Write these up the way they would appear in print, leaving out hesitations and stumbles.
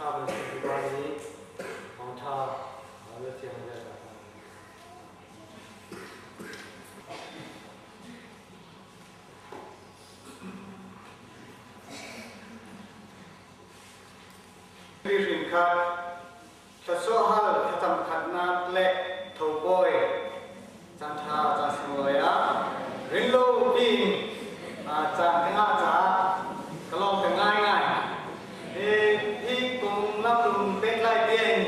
Hakha kan si pa nih thawngṭha na thiang le ka Hrin khat, thluachuah hal thlacam khatnak le thopawi caanṭha caan sunglawi ah rinlo piin caan ka ngah caah ka lawm te ngaingai. Hi kum lamlum pehtlai tein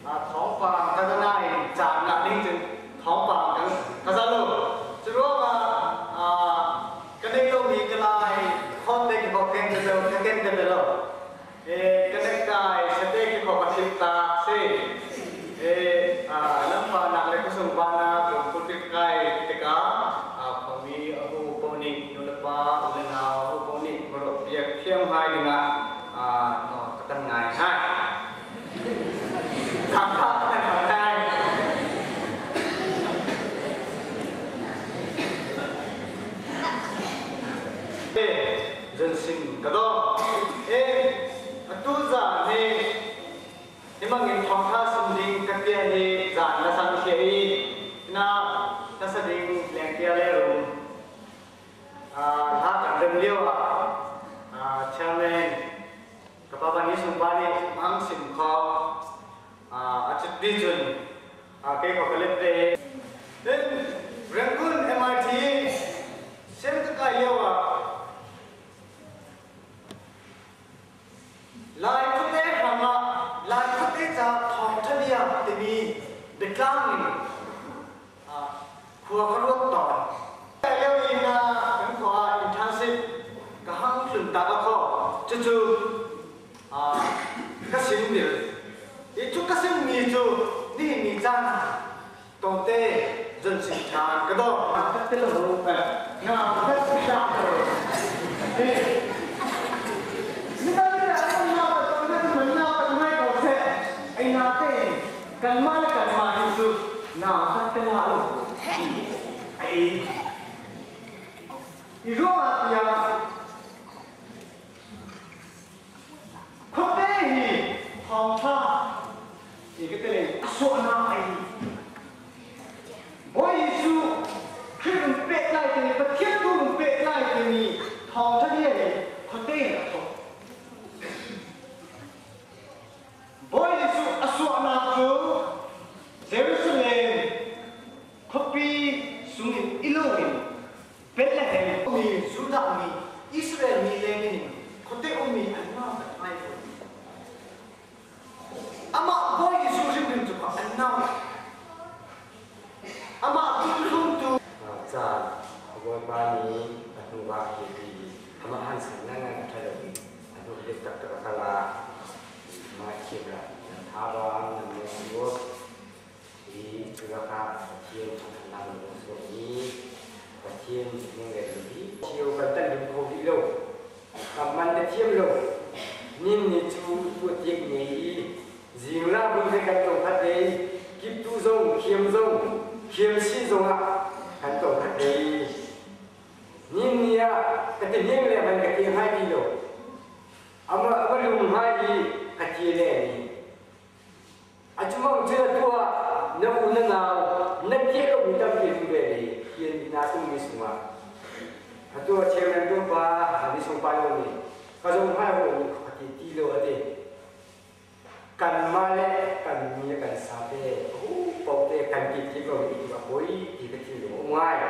thawngpang ka za nain caan ngah ding cun thawngpang ka za lo. Cu ruangah ka neih lomi ka lai khon te ka ken ka ka ken ka lo. Ka nek-kai sate khi khua ka thil tlak si. Lamfahnak le khuasungfahnak lungput kai tikah khuami a hu paoh nih nulepa u le nau a hu paoh nih ruah piak thiam ngai dingah nawl ka kan ngai ngai. Khakha kan hal ngai. Zun sin ka daw. E atu zan hi himangin thawngtha sim ding ka tia hi zan na sang thia i na na sa ding lengtia le rum hla kan rem lio ah chairman ka pa bani sungpa nih mang sim kho a chit di cun kei ko ka let ve. Then Rangoon MIT sem ka kai lio ah Lai khuate hrang ah Lai khuate ca thawngṭha bia timi biatlang in khua ka ruat tawn. Kai lio in kan khua ah internship ka hang tlun ta ka kho. Cucu ka sim bil. I cu ka simmi cu nihin ni caan ah tawte zun sim ṭhan ka dawh. Ka ti lo. Na ka tlak lo. Kanmah le kanmah hi cu na kan te la lo. Ai. I ruangah tiah khuate hi thawngṭha ti ka te a sawhnak ai. Bawi Jesuh Khrih in pehtlai timi Pathian tu in pehtlai timi thawngṭha bia hi khuate in a thawk. Bawi Jesuh a suahnak cu Jerusalem khuapi sungin i loin Bethlehem mi Judah mi Israel mi leng in khuate ummi an nau kan ngai ko. Amah Bawi Jesuh hrimhrim cu an nau. Amah tu Caan Bawipa nih a hnu ah hi amah han san ngangan a ṭha lo i a hnuk lit taktak a kal ah mah thiam la nan thabang nan lung hi culakah Pathian thangṭhatnak nan lung sawh i Pathian ning le hi thio kan tan ding kho rih lo kam man na thiam lo nin ni cu tuah tiak ngei i zingla bun he kan tong khat ei kiptu zong thiam zong thiam si zong ah kan tong khat ei nin ni ah ka ti hning le man ka ti hai ti lo ama ama lung hai i ka ti le ni a chumang cu na tuah na u na nau na tie lo mi tampi rum ve le hian na tum mi sungah atu a chairman tu pa ni sung pa lo ni ka zong hai ho ni ka ti ti lo ate kanmah le kan mi kan sa te pau te kan ti ti ko ni ti hoi ti ka ti lo ngai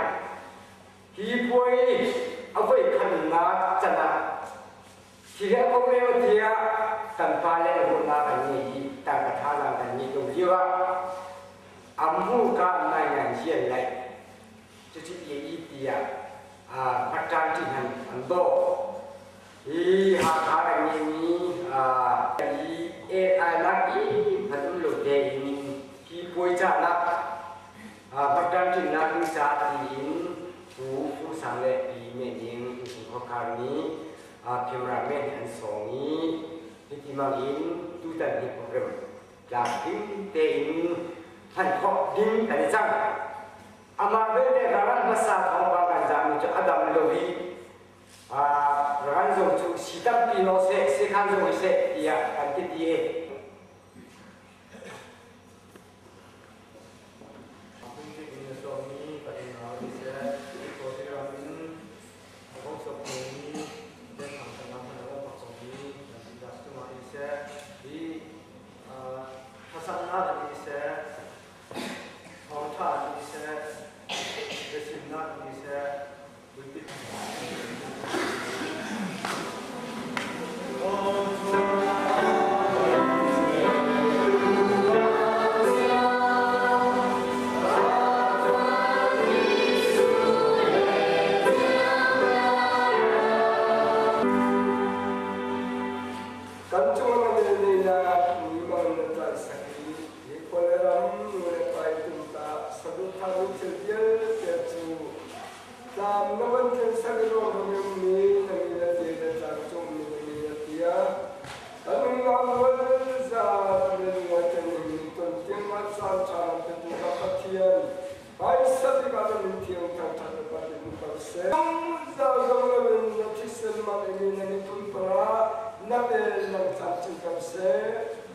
hi puai a voi khannak can ah hi le ko le tiah kan pa le ruahnak an ngei i tangka thazaang kan ngei ko lio ah amu ka nai ngan hian lai cucu i tiah patṭan ṭi han an dawh hi Hakha kan ngeimi i AI nak i hman um lo tein hi puai cahnak patṭan ṭinnak ding ca tiin Pu Fu Sang le Pi Me Ning innchungkhar nih cameraman an sawng i hiti mang in tutan hi program tlak ding tein hman khawh ding kan i cang. Amah belte raran hmasa thawngpang kan zahmi cu a dam lo i Ragan zong cu si tampi no seh, sekhan zong hi seh tiah kan ti ti e. Kan cung na velngeihnak niman na tlanhsak i hi khua le ram nu le pa i tumta saduhthahmi thil vialte cu tlam na van tlensak i ruang mi na mi na te le tlangcungmi na mi na tia kan unau rual za kan ngai kan mi ton tiang ah caan ṭha na petu ka Pathian Phaisa tikah na min thiang thangṭhat na patin kan seh. Zau zong loin na thisen man in na miphun parah na vel nang cam cin kan seh.